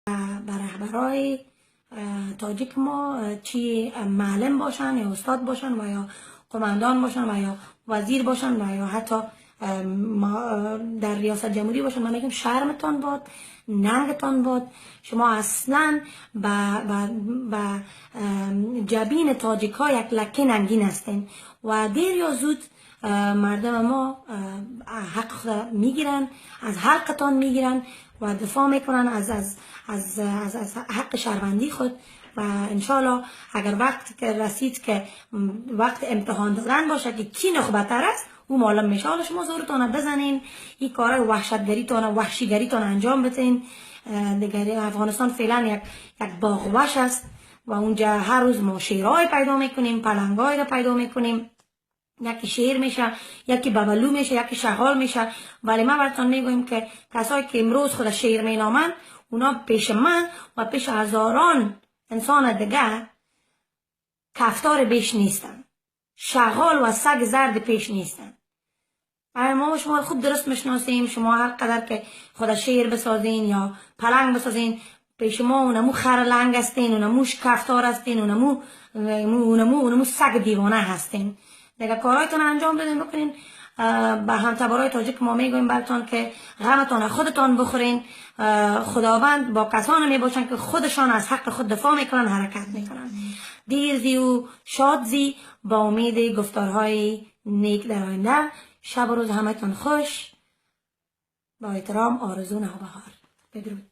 به رهبرای تاجیک ما، چی معلم باشن یا استاد باشن و یا قماندان باشن و یا وزیر باشن و یا حتی در ریاست جمهوری باشن، من میگم شرمتان باد، ننگتان باد. شما اصلا با جبین تاجیک ها یک لکه ننگین هستین و دیر یا زود مردم ما حق خود میگیرن، از حقتان میگیرن و دفاع میکنن از از از از, از حق شهروندی خود. و انشالله اگر وقت که رسید که وقت امتحان دادن باشه که کی نخبه تر است، او معلوم میشه. حالا شما زورتان بزنین، این کار وحشتگریتان، وحشیگریتان انجام بدین. دیگر افغانستان فعلا یک باغوش است و اونجا هر روز ما شیرهای پیدا میکنیم، پلنگای را پیدا میکنیم، یکی شیر میشه، یکی ببلو میشه، یکی شغال میشه. ولی من براتون میگویم که کسایی که امروز خود شیر مینامند، اونا پیش من و پیش هزاران انسان دیگه کفتار بیش نیستن، شغال و سگ زرد پیش نیستن. ما شما خوب درست میشناسیم. شما هر قدر که خود شیر بسازین یا پلنگ بسازین، پیش ما اونمو خر لنگ هستین، اونمو کفتار هستین، اونمو سگ دیوانه هستین. دیگه کارهایتون انجام بدین بکنین. به همتبارای تاجیک ما میگویم براتون که غمتان خودتان بخورین. خداوند با کسان میباشن که خودشان از حق خود دفاع میکنن، حرکت میکنن. دیر زی و شاد زی، با امید گفتارهای نیک در آینده. شب و روز همتون خوش. با احترام، آرزو نوبهار. بدرود.